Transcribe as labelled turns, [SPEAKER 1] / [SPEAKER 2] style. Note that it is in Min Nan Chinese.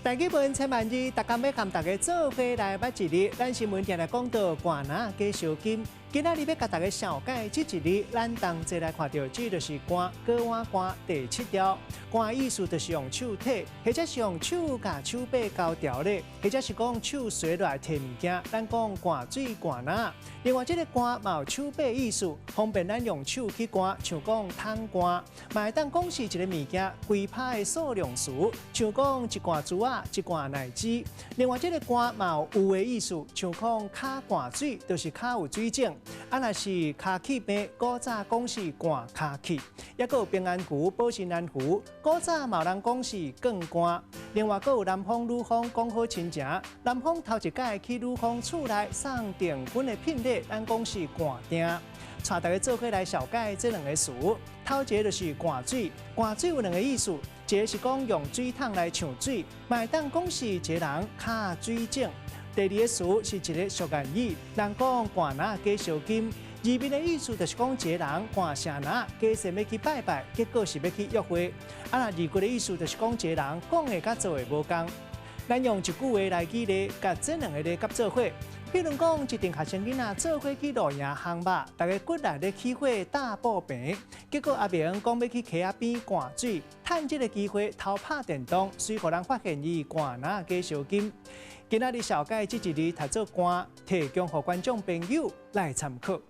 [SPEAKER 1] 台語文千萬字，逐工欲共大家做伙來捌一字。咱新聞定定講到罐籃加燒金，今仔日欲共大家紹介這一字，咱同齊來看著，這就是罐鍋碗罐第七條。罐意思就是用手提，或者是用手共手臂交調咧，或者是講手垂落來提物件。咱講灌水罐籃。另外，這个罐嘛有手臂意思，方便咱用手去灌，像講桶罐，嘛會當講是一个物件規拍的數量詞，像講一罐珠仔，一罐奶汁。另外，這个罐嘛有有的意思，像講跤灌水，就是跤有水腫。啊，若是跤氣病，古早講是灌跤氣，抑閣有平安符、保身安符，古早嘛有人講是卷罐。另外，閣有男方女方講好親情，男方頭一擺去女方厝內送訂婚的聘禮，咱講是灌訂。帶大家做伙來紹介這兩个詞，頭一个就是灌水，灌水有兩个意思，一个是講用水桶來搶水，嘛會當講是一个人跤水腫。第二个詞是一个俗諺語，人講罐籃加燒金，字面的意思就是講一个人灌城籃，假說欲去拜拜，結果是欲去約會。啊，若字骨的意思就是講一个人講的佮做的無仝。咱用一句話來舉例，共這兩个字佮做伙。比如講，一陣學生囡仔做伙去露營烘肉，大家骨力咧起火搭布棚，結果阿明講欲去溪仔邊灌水，趁這个機會偷拍電動，隨予人發現伊罐籃加燒金。今仔日紹介這一字讀做罐，提供予觀眾朋友來參考。